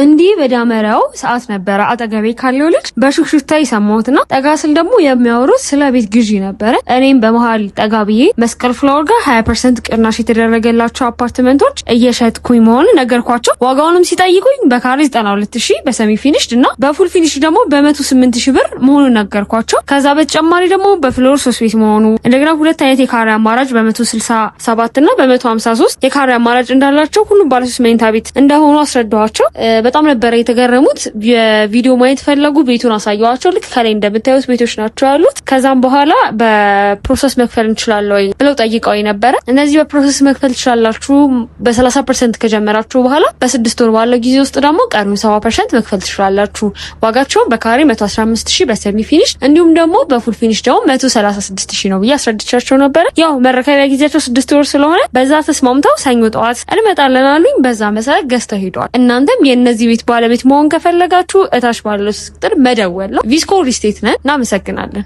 እንዲህ በዳመራው ሰዓት ነበረ አጠገቤ ካለው ልጅ በሹክሹክታ የሰማሁትና ጠጋ ስል ደግሞ የሚያወሩት ስለ ቤት ግዢ ነበረ። እኔም በመሀል ጠጋ ብዬ መስቀል ፍላወር ጋር 20% ቅናሽ የተደረገላቸው አፓርትመንቶች እየሸጥኩኝ መሆኑን ነገርኳቸው። ዋጋውንም ሲጠይቁኝ በካሬ 92,000 በ semi finished እና በ full finish ደግሞ በ108,000 ብር መሆኑን ነገርኳቸው። ከዛ በተጨማሪ ደግሞ በ floor ሶስት ቤት መሆኑ፣ እንደገና ሁለት አይነት የካሬ አማራጭ በ167 እና በ153 የካሬ አማራጭ እንዳላቸው፣ ሁሉም ባለሶስት መኝታ ቤት እንደሆኑ አስረዳኋቸው። በጣም ነበረ የተገረሙት። የቪዲዮ ማየት ፈለጉ። ቤቱን አሳየኋቸው። ልክ ከላይ እንደምታዩት ቤቶች ናቸው ያሉት። ከዛም በኋላ በ process መክፈል እንችላለን ወይ ብለው ጠይቀው ነበረ። እነዚህ በ process መክፈል ትችላላችሁ፣ በ30% ከጀመራችሁ በኋላ በ6 ወር ባለው ጊዜ ውስጥ ደግሞ ቀሪውን 70% መክፈል ትችላላችሁ። ዋጋቸውን በካሬ 115,000 በ semi finish እንዲሁም ደግሞ በ full finish ደግሞ 136,000 ነው ብዬ አስረድቻቸው ነበረ። ያው መረከቢያ ጊዜያቸው 6 ወር ስለሆነ በዛ ተስማምተው ሰኞ ጠዋት እንመጣለን አሉኝ። በዛ መሰረት ገዝተው ሄደዋል። እናንተም የእነዚህ ቤት ባለቤት መሆን ከፈለጋችሁ እታች ባለው ቁጥር መደወል ነው። ቪስኮ ሪል ስቴት ነን። እናመሰግናለን።